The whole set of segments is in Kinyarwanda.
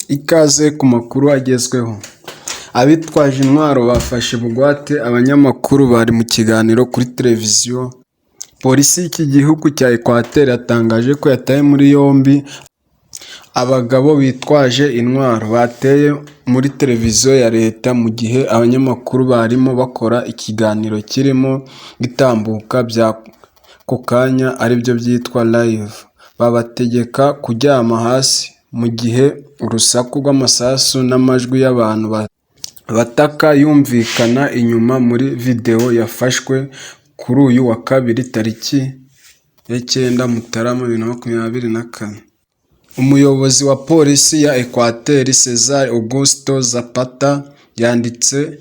Ikaze ku makuru agezweho. Abitwaje intwaro bafashe bugwate abanyamakuru bari mu kiganiro kuri televiziyo. Polisi y'iki gihugu cya Equateur yatangaje ko yataye muri yombi abagabo bitwaje intwaro bateye muri televiziyo ya leta mu gihe abanyamakuru barimo bakora ikiganiro kirimo gitambuka by'ako kanya, aribyo byitwa live, babategeka kuryama hasi mu gihe urusaku rw'amasasu n'amajwi y'abantu bataka yumvikana inyuma muri videwo yafashwe kuri uyu wa kabiri, tariki ya 9 Mutarama 2024. Umuyobozi wa polisi ya Equateur, Cesar Augusto Zapata, yanditse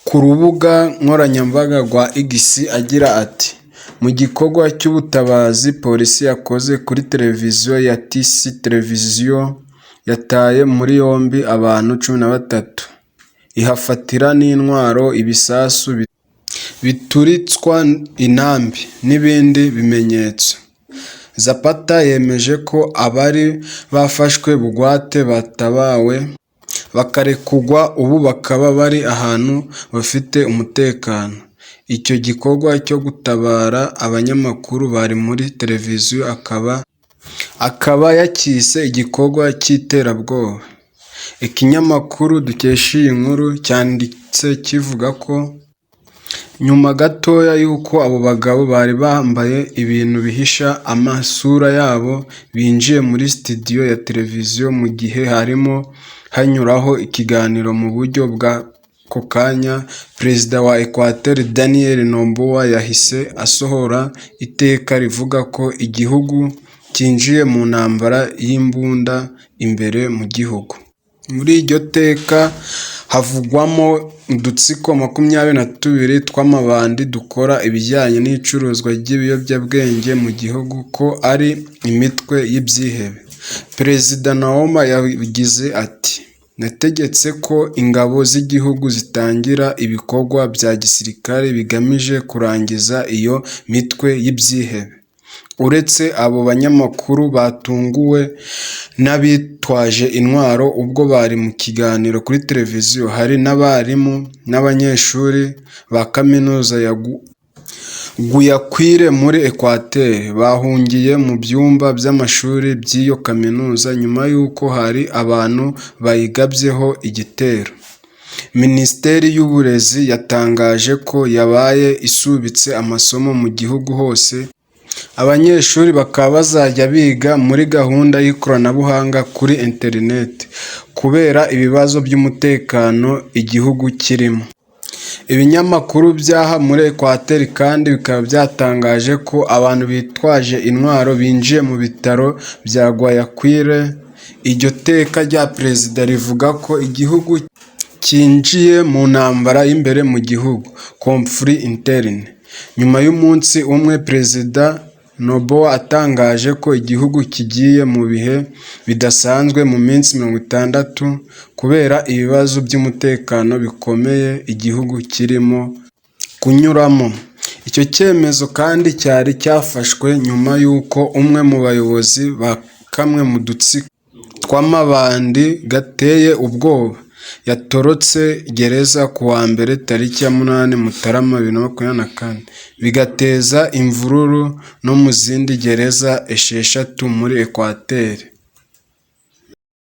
ku rubuga nkoranyambaga rwa X agira ati: "Mu gikorwa cy'ubutabazi polisi yakoze kuri televiziyo ya TC Televisión, yataye muri yombi abantu 13, ihafatira n'intwaro, ibisasu bituritswa intambi n'ibindi bimenyetso." Zapata yemeje ko abari bafashwe bugwate batabawe bakarekurwa, ubu bakaba bari ahantu bafite umutekano. Icyo gikorwa cyo gutabara abanyamakuru bari muri televiziyo akaba yacyise igikorwa cy'iterabwoba. Ikinyamakuru dukesha iyi nkuru cyanditse kivuga ko nyuma gatoya y'uko abo bagabo bari bambaye ibintu bihisha amasura yabo binjiye muri studio ya televiziyo mu gihe harimo hanyuraho ikiganiro mu buryo bw'ako kanya, Perezida wa Equateur, Daniel Noboa, yahise asohora iteka rivuga ko igihugu cyinjiye mu ntambara y'imbunda imbere mu gihugu. Muri iryo teka havugwamo udutsiko 22 tw'amabandi dukora ibijyanye n'icuruzwa ry'ibiyobyabwenge mu gihugu, ko ari imitwe y'ibyihebe. Perezida Noboa yagize ati: "Nategetse ko ingabo z'igihugu zitangira ibikorwa bya gisirikare bigamije kurangiza iyo mitwe y'ibyihebe." Uretse abo banyamakuru batunguwe n'abitwaje intwaro ubwo bari mu kiganiro kuri televiziyo, hari n'abarimu n'abanyeshuri ba kaminuza ya Guayaquil muri Equateur bahungiye mu byumba by'amashuri by'iyo kaminuza nyuma y'uko hari abantu bayigabyeho igitero. Minisiteri y'Uburezi yatangaje ko yabaye isubitse amasomo mu gihugu hose, abanyeshuri bakaba bazajya biga muri gahunda y'ikoranabuhanga kuri internet, kubera ibibazo by'umutekano igihugu kirimo. Ibinyamakuru by'aha muri Equateur kandi bikaba byatangaje ko abantu bitwaje intwaro binjiye mu bitaro bya Guayaquil. Iryo teka rya perezida rivuga ko igihugu cyinjiye mu ntambara y'imbere mu gihugu, conflit interne, nyuma y'umunsi umwe Perezida Noboa atangaje ko igihugu kigiye mu bihe bidasanzwe mu minsi 60 kubera ibibazo by'umutekano bikomeye igihugu kirimo kunyuramo. Icyo cyemezo kandi cyari cyafashwe nyuma y'uko umwe mu bayobozi ba kamwe mu dutsiko tw'amabandi gateye ubwoba yatorotse gereza ku wa mbere, tariki ya 8 Mutarama 2024, bigateza imvururu no mu zindi gereza esheshatu muri Equateur.